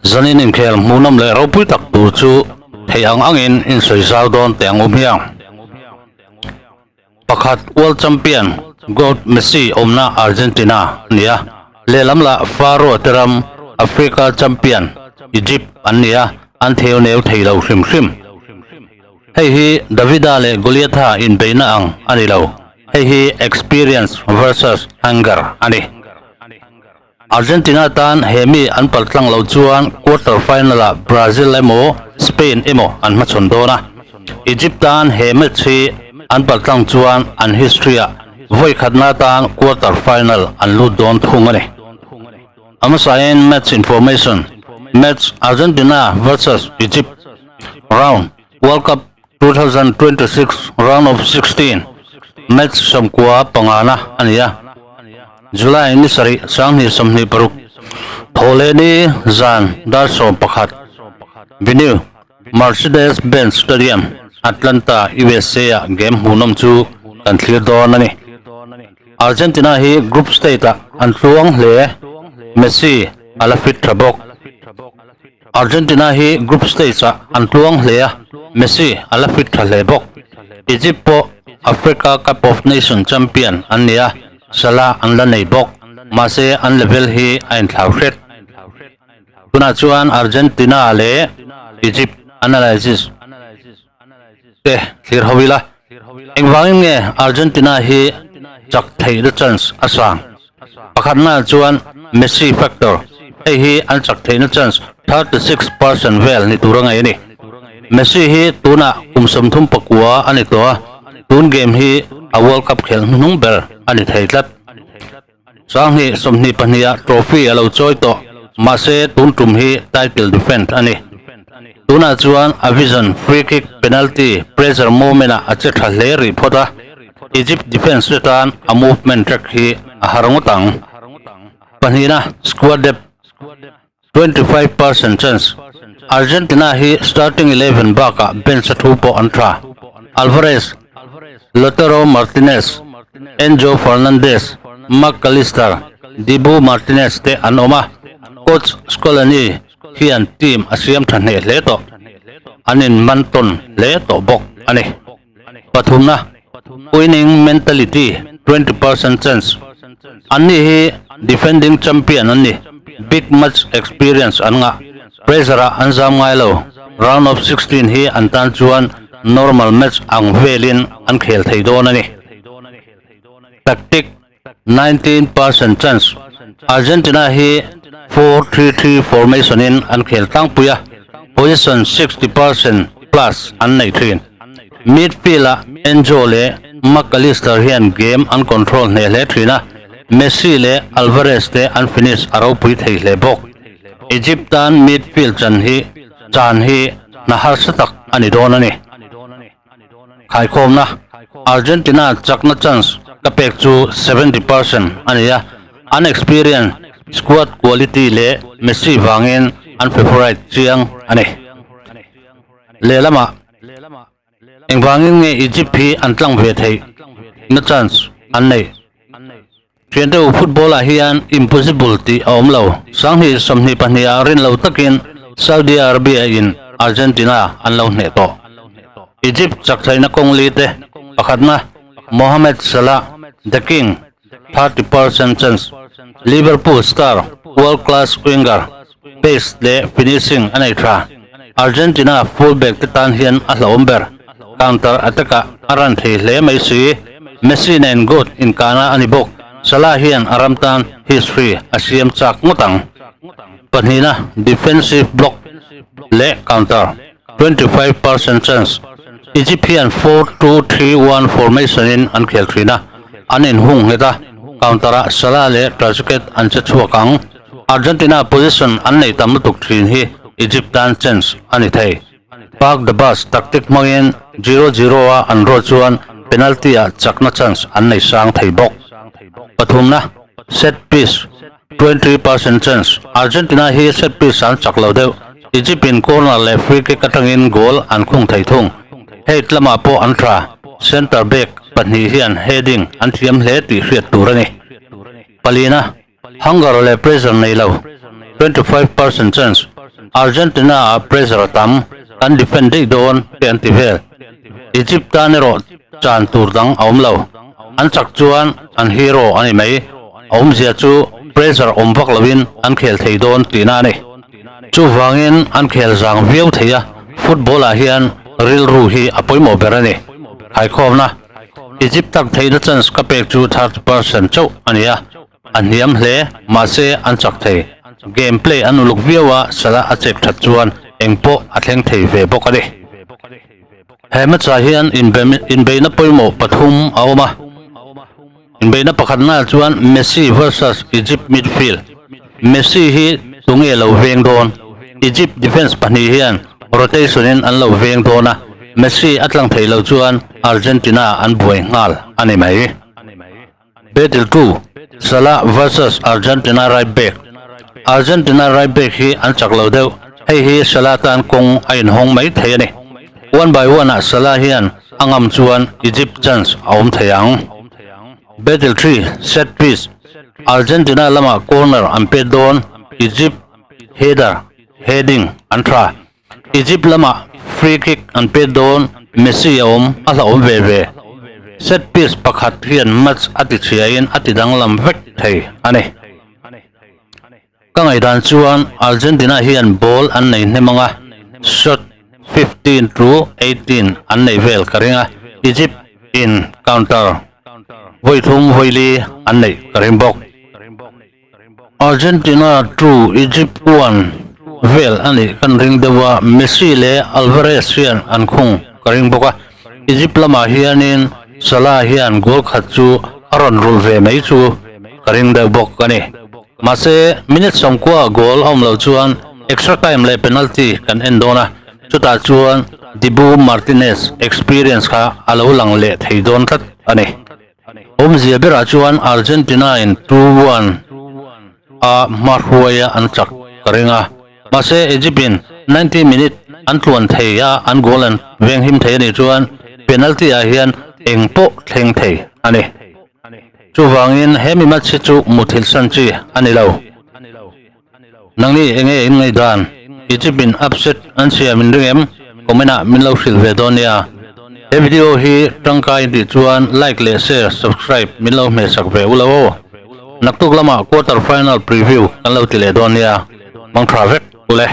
Zanin inkhel hmuhnawm leh ropui tak tur chu theih ang angin insawi zau dawn teh ang u hmiang. Pakhat World Champion Goat Messi awmna Argentina a ni a, lehlam lah Faroe te ram Africa Champion Egypt an ni a, an theu neu thei lo hrim hrim. Hei hi Davida leh Goliatha inbeihna ang a ni lo, hei hi experience versus hunger a ni. Argentina tan he mi an paltlang lo chuan quarter final-ah Brazil emaw Spain emaw an hmachhawn dawn a. Egypt tan he match hi an paltlang chuan an history-ah vawi khatna tan quarter final an lut dawn thung a ni. A hmasain match information, Match Argentina vs Egypt Round World Cup 2026 Round of 16 match sawmkua pangana a ni a. July ni sarih sanghnih 26 Thawhlehni zan dar 11 Venue Mercedes-Benz Stadium, Atlanta, USA ah game hmuhnawm chu kan thlir dawn a ni. Argentina hi group stage ah an tluang hle, Messi a la fit tha bawk. Argentina hi group stage ah an tluang hle a, Messi a la fit tha hle bawk. Egypt pawh Africa Cup of Nations champion an ni a, Salah an la nei bawk. Mahse an level hi a inthlau hret. Tunah chuan Argentina leh Egypt analysis te thlir ho ila. Engvangin nge Argentina hi chak theihna chance a sang? Pakhatnaah chuan Messi factor, hei hi an chak theihna chance 36% vel ni tur a ngaih a ni. Messi hi tunah kum 39 a ni tawh a, tun game hi a World Cup khelh hnuhnung ber a ni thei tlat. Sanghnih 22 ah trophy a lo chawi tawh, mahse tun tum hi title defend a ni. Tunah chuan a vision, free kick, penalty, pressure movement ah a che tha hle rih phawt a, Egypt defence te tan a movement track hi a har ngawt ang. Pahnihna, squad depth, 25% chance. Argentina hi starting 11 bakah bench a thu pawh an tha. Alvarez, Lautaro Martinez, Enzo Fernandez, Mac Allister, Dibu Martinez te an awm a, coach Scaloni hian team a siam tha hneh hle tawh. An inman tawn hle tawh bawk a ni. Pathumna, winning mentality, 20% chance. Anni hi defending champion an ni, big match experience an ngah, pressure ah an zam ngai lo, round of 16 hi an tan chuan normal match ang velin an khel thei dawn a ni. Tactic, 19% chance. Argentina hi 4-3-3 formation in an khel tlangpui a, position 60% plus an nei thin. Midfield ah Enzo leh Mac Allister hian game an control hneh hle thin a, Messi leh Alvarez te an finish a ropui thei hle bawk. Egypt tan midfield chan hi chan hi hna harsa tak a ni dawn a ni. Khaikhawmna, Argentina chakna chance ka pek chu 70% a ni a, an experience, squad quality leh Messi vangin an favourite chiang a ni. Lehlamah, engvangin nge Egypt hi an tlang ve theih na chance an neih? Thiante u football ah hian impossible tih a awm lo. Sanghnih 22 ah rin lo takin Saudi Arabia in Argentina an lo hneh tawh. Egypt chak theihna kawng li te pakhatna Mohamed Salah, the king, 30% chance, Liverpool star, world class winger, pace leh finishing a nei tha. Argentina full back te tan hian a hlauhawm ber. Counter attack ah a run thei hle mai si. Messi nen goat inkahna a ni bawk. Salah hian a ram tan history a siam chak ngawt ang. Pahnihna defensive block leh counter, 25% chance. Egypt hian 4-2-3-1 formation in an khel thin a, an inhung nghet a, counter ah Salah leh Trezeguet an che chhuak ang. Argentina position an nei tam lutuk thin hi Egypt tan chance a ni thei. Park the bus tactic hmangin 0-0 a an rawt chuan penalty ah chakna chance an nei sang thei bawk. Pathumna, set piece, 20% chance. Argentina hi set piece an chak lo deuh. Egypt in corner leh free kick atangin goal an khung thei thung. Hei tlamah pawh an tha. Centre back pahnih hian heading an thiam hle tih hriat tur a ni. Palina. Hunger leh pressure nei lo, 25% chance. Argentina ah pressure a tam, kan defend daih dawn te an ti vel. Egypt tan erawh chan tur dang a awm lo. An chak chuan an hero a ni mai. A awmzia chu pressure awm vak lovin an khel thei dawn tihna a ni. Chuvangin an khel zang viau thei a, football ah hian rilru hi a pawimawh ber a ni. Haikhawmna, Egypt tak theihna chance ka pek chu 30% chauh a ni a. A hniam hle, mahse an chak thei. Game play an uluk viau a, Salah a chek that chuan eng pawh a thleng thei ve bawk a ni. He match-ah hian inbeihna pawimawh pathum a awm a. Inbeihna pakhatnaah chuan Messi versus Egypt midfield. Messi hi tunge lo veng dawn? Egypt defence pahnih hian rotation-in an lo veng dawn a, Messi a tlang theih loh chuan Argentina an buai nghal a ni mai. Battle 2, Salah vs Argentina right back Argentina right back hi an chak lo deuh, hei hi Salah tan kawng a inhawng mai thei a ni. One by one ah Salah hian a ngam chuan Egypt chance a awm thei ang. Battle 3, Set piece Argentina lamah corner an pet dawn, Egypt header, heading, an tha. Egypt lamah free kick an pet dawn, Messi a awm, a hlauhawm ve ve. Set piece pakhat hian match a ti chhiain a ti danglam vek thei a ni. Ka ngaihdan chuan Argentina hian ball an nei hnem ang a, shot 15 to 18 an nei vel ka ring a, Egypt in counter vawi thum vawi li an neih ka ring bawk. Argentina to Egypt 1 vel a nih kan ring deuh a, Messi leh Alvarez hian an khung ka ring bawk a, Egypt lamah hianin Salah hian goal khat chu a rawn rulh ve mai chu ka ring deuh bawk a ni. Mahse, minute 90 goal a awm loh chuan extra time leh penalty kan en dawn a, chutah chuan Dibu Martinez experience kha a lo lang leh thei dawn tlat a ni. Awmzia berah chuan Argentina in 2-1 a hmahruaia an chak ka ring a, mahse Egypt in 90 minute an tluan thei a, an goal an venghim thei a nih chuan penalty ah hian eng pawh thleng thei a ni. Chuvangin he mi match hi chu muthilh san chi a ni lo. Nangni enge in ngaihdan? Egypt in upset an siam in ring em? Comment ah min lo hrilh ve dawn nia. He video hi tangkai in tih chuan like leh share, subscribe min lo hmehsak ve u lo aw. Naktuk lamah quarter final preview kan lo ti leh dawn nia. Mangtha vek ule.